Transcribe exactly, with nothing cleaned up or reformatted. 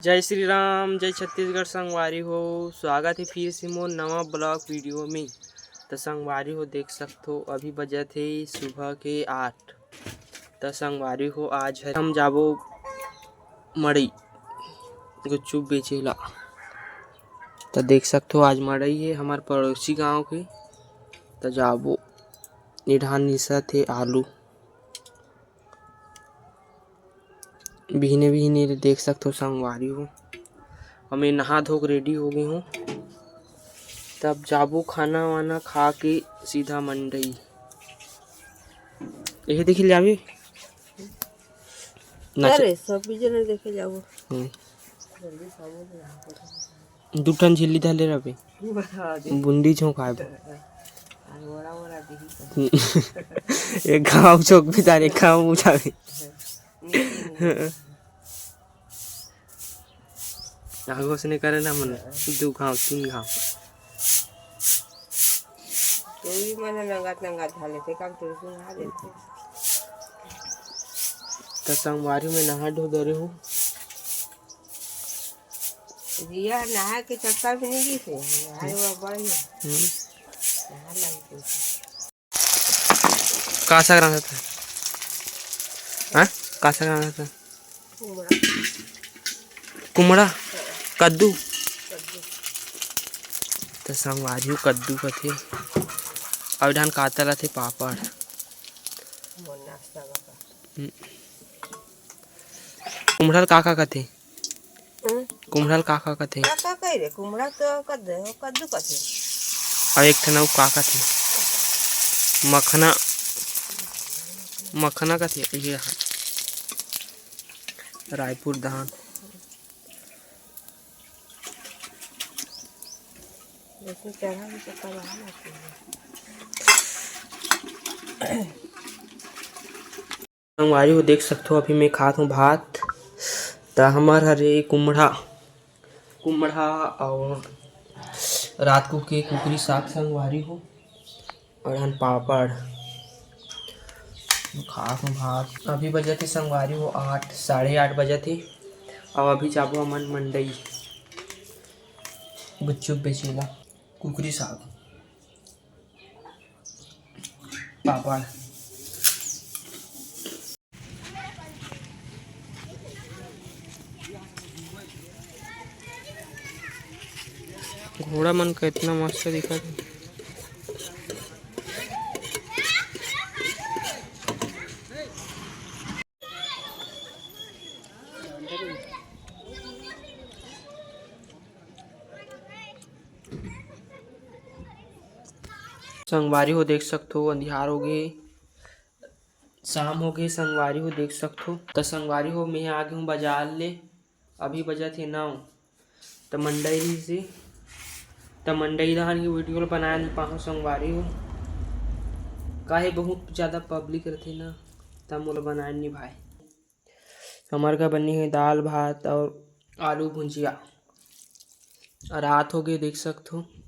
जय श्री राम, जय छत्तीसगढ़ संगवारी हो, स्वागत हे फिर से मोर नवा vlog video में। त संगवारी हो, देख सकथो, अभी बजत हे सुबह के आठ। त संगवारी हो, आज हर हम जाबो मड़ई गुपचुप बेचे ला। त देख सकथो, आज मड़ई हे हमर पड़ोसी गांव के। त जाबो, निधान निसत हे आलू। बिहने बिहने ले देख सकथो संगवारी हो, हमें नहा धो के ready हो गए हूँ। तब जाबो खाना वाना खा के सीधा मंडई। यही देखी ले जाबी। नाचे। अरे, सब भी जने देखे जाबो। हम्म। जल्दी सब हो जाए। दू ठन झिल्ली धले रहबे। बता दे। बुंदी झोंकाए बर। अरे, ओरा, ओरा दिही। एक घाव चोक भी तार, एक घाव उठावे। आगो से नहीं करे ना मन, दू घाव, तीन घाव। तू भी मन नंगात नंगात धले थे, काम तू सुना देते। त संगवारी में नहा धो डरे हूँ। जिया नहा के चक्कर में नहीं गिसे, नहाए हुआ बड़ी। हम्म। नहा लगी तू। का साग रांधत हे? हाँ? का साग रांधत हे? कुमड़ा। कुमड़ा? कद्दू? कद्दू। त संगवारी हो कद्दू कथे। अउ धान का तलत हे? पापड़। मोर नाश्ता बा का। हम्म। कुमड़ा ल का का कथे? हम्म। कुमड़ा ल का का कथे? का का कही रे? कुमड़ा तो कद्दू, कद्दू कथे। अउ एक ठन अउ का कथे? मखना, मखना कथे। ये रहा। रायपुर धान। जैसे चढ़ा भी तो तबाह मत कीजिए। संगवारी हो देख सकथो, अभी मैं खात हूँ भात। त हमर हरे कुमड़ा, कुमड़ा अउ रात को के कुकरी साग संगवारी हो, अउ हन पापड़। खात हूँ भात। अभी बजत हे संगवारी हो आठ, साढ़े आठ बजत हे। अउ अभी जाबो हमन मंडई गुपचुप बेचे ला, कुकरी साग। पापड़। घोड़ा मन का इतना मस्त दिखत हे। संगवारी हो देख सकथो, अंधियार हो गे, शाम हो गे। संगवारी हो देख सकथो, त संगवारी हो, मैं आ गे हूँ बाजार ले। अभी बजत हे नौ, त मंडई रहिस हे, त मंडई धान के video ल बनाए नइ पाहूँ संगवारी हो, काहे बहुत ज्यादा public रथे ना, त मोला बनाए नइ भाए। हमर घर बनी हे दाल भात अउ आलू भुंजिया। रात हो गे, देख सकथो।